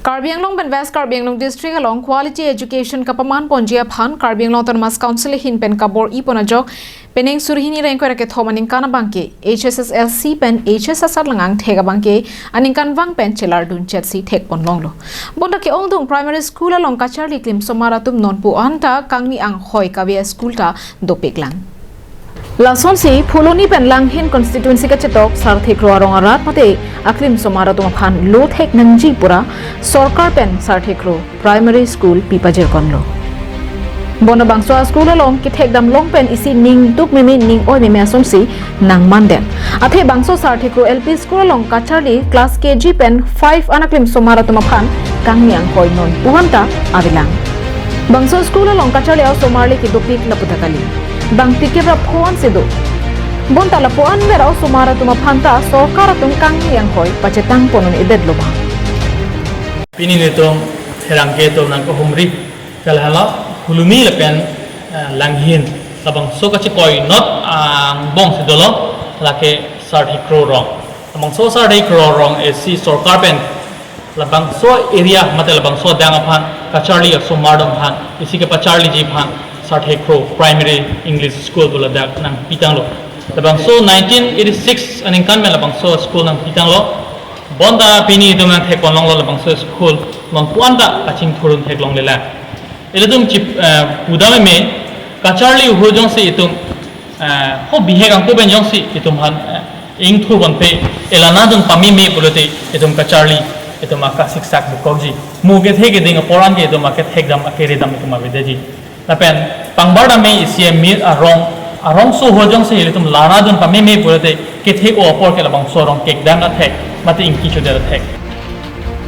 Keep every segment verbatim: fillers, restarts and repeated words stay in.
Karbi Anglong pen West Karbi Anglong District along quality education kapaman ponji aphan Karbi Anglong Autonomous Council ahin pen kabor-i pon ajok penang suri hini ra ingkoi ra kethom aningkan abangke H S S L C pen H S S R lang angthek abangke aningkanvang pen chelardun chetsi thek pon longlo. Bonta ke-ongdung Primary School along kacharli klim osomar atum nonpu anta kangni anghoi kave a-school ta dopik lang. Lasonsi Phuloni pen Langhin constituency kachetok Sarthe Kro arong arat mate aklim osomar atum aphan lo thek nangji pura sorkar pen Sarthe Kro Primary School pi pajirkonlo. Bonta bangso a-school along kethekdam long pen isi ning duk meme ning oi meme asonsi nangmandet. Athe bangso Sarthe Kro L P School along kacharli class K G pen five an aklim osomar atum aphan kangni anghoi nonpu anta avelang. Bangso school along kacharli a-osomar le kedopik lapu ta kali. Bang tikep ra pho ansi do. Bonta lapu-an ber a-osomar atum aphan ta sorkar atum kangni anghoi pachetang pon un-edetlo bang. Pini nelitum therangke atum nangkehumri. Kalahalo Phuloni lapen, eh, Langhin. Labangso kachekoi not angbong si dolo lake Sarthe Kro rong. Labangso Sarthe Kro rong isi sorkar pen labangso area mate labangso adang aphan kacharli osomar atum aphan isi kepacharliji aphan Sarthe Kro Primary English School pu ladak nangpitanglo. Labangso nineteen eighty-six aningkan pen labangso school nangpitanglo. Bonta pini itum nangthek pon longlo labangso school nonpu anta kachingthur un theklonglelang. Ilitum chip, eh, pudam meme kacharli ahut jongsi itum, eh, ho bihek angko pen jongsi itum aphan, eh, ingthur ponpe, elanadun pameme pulote itum kacharli itum akasiksak dokokji. Mo kethe keding apor anke itum akethekdam akeredam itum avedetji. Lapen pangbar dam me isi amir arong, arongso ahut jongsi ilitum lanadun pameme pulote kethe-o apor ke labangso arong kekdang athek mate ingki chodet athek.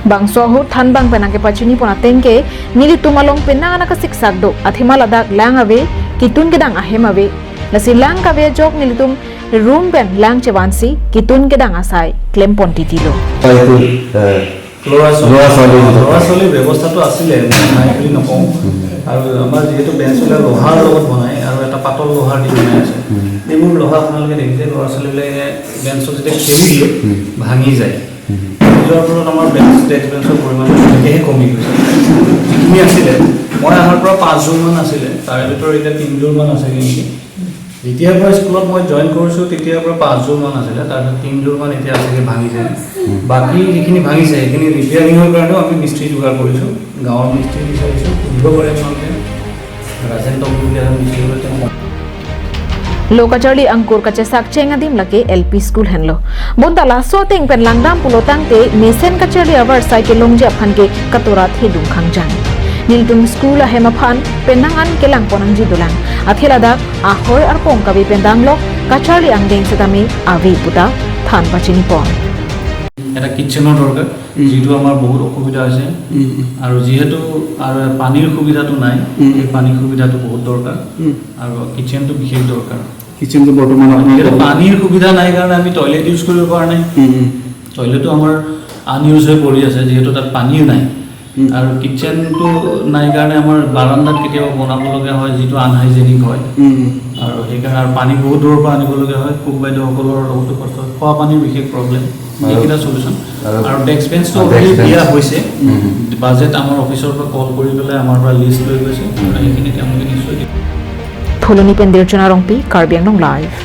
Bangso ahut thanbang pen nangkepachini pon ateng ke nelitum along penang an akasiksak do, athema ladak lang ave, kitun kedang ahem ave. Lasi lang kave ajok nelitum room pen lang chevansi kitun kedang asai klem pon titilo. Lower Solid। Lower Solid। Lower Solid ব্যৱস্থাটো আছিলে, নাই বুলি নকওঁ। আৰু আমাৰ যিহেতু বেঞ্চবিলাক লোহাৰ লগত বনায় আৰু এটা পাতল লোহাৰ দি বনাই আছে, এইবোৰ লোহা আপোনালোকে দেখিছে, ল'ৰা ছোৱালীবিলাকে বেঞ্চত যেতিয়া খেলি দিয়ে, ভাঙি যায়। ভাঙি যোৱাৰ ফলত আমাৰ বেঞ্চ, ডেস্ক বেঞ্চৰ পৰিমাণটো তেনেকৈহে কমি গৈছে। যিখিনি আছিলে, মই অহাৰ পৰা পাঁচযোৰমান আছিলে, তাৰে ভিতৰত এতিয়া তিনিযোৰমান আছেগৈ নেকি। যেতিয়াৰ পৰা স্কুলত মই জইন কৰিছোঁ, তেতিয়াৰ পৰা পাঁচযোৰমান আছিলে, তাৰপিছত তিনিযোৰমান এতিয়া আছেগৈ ভাঙিছে। বাকী যিখিনি ভাঙিছে, সেইখিনি ৰিপেয়াৰিঙৰ কাৰণেও আমি মিস্ত্ৰী যোগাৰ কৰিছোঁ, গাঁৱৰ মিস্ত্ৰী বিচাৰিছোঁ, সুধিব পাৰে আপোনালোকে। ৰাজেন টম বুলি এজন মিস্ত্ৰী, তেওঁ Lo kacharli angkur kachesak cheng adim lake L P school henlo. Bonta laso ateng pen langdam pulo tangte mesen kacharli avarsai kelongji aphan ke katora thedung khangjang. Nelitum school ahem aphan penang an kelang pon nangji dolang. Athe ladak ahoi arpong kave pen damlo kacharli angdeng setame ave puta than pachini pon. এটা কিটচেনৰ দৰকাৰ, উম। যিটো আমাৰ বহুত অসুবিধা হৈছে। উম, উম। আৰু যিহেতু আৰু পানীৰ সুবিধাটো নাই, উম। সেই পানীৰ সুবিধাটো বহুত দৰকাৰ। উম। আৰু কিটচেনটো বিশেষ দৰকাৰ। কিটচেনটো বৰ্তমান আপোনাৰ যিহেতু পানীৰ সুবিধা নাই কাৰণে আমি টয়লেট ইউজ কৰিব পৰা নাই। উম, উম। টয়লেটো আমাৰ আনইউজ হৈ পৰি আছে, যিহেতু তাত পানীও নাই। উম। আৰু কিটচেনটো নাই কাৰণে আমাৰ বাৰাণ্ডাত কেতিয়াবা বনাবলগীয়া হয়, যিটো আনহাইজেনিক হয়। উম, উম। আৰু সেইকাৰণে আৰু পানী বহুত দূৰৰ পৰা আনিবলগীয়া হয়, কুক বাইদেউসকলৰ লগতো কষ্ট হয়, খোৱা পানীৰ বিশেষ প্ৰব্লেম। আৰু এইকেইটা ছলিউশ্যন। আৰু আৰু ডেস্ক বেঞ্চটো ডেস্ক অলৰেডি দিয়া বেঞ্চ। হৈছে। উম, উম। বাজেট আমাৰ অফিচৰ পৰা কল কৰি পেলাই আমাৰ পৰা লিষ্ট লৈ গৈছে, উম। সেইখিনি তেওঁলোকে নিশ্চয় দিব। Phuloni pen Dirchona Rongpi, Karbi Anglong Live.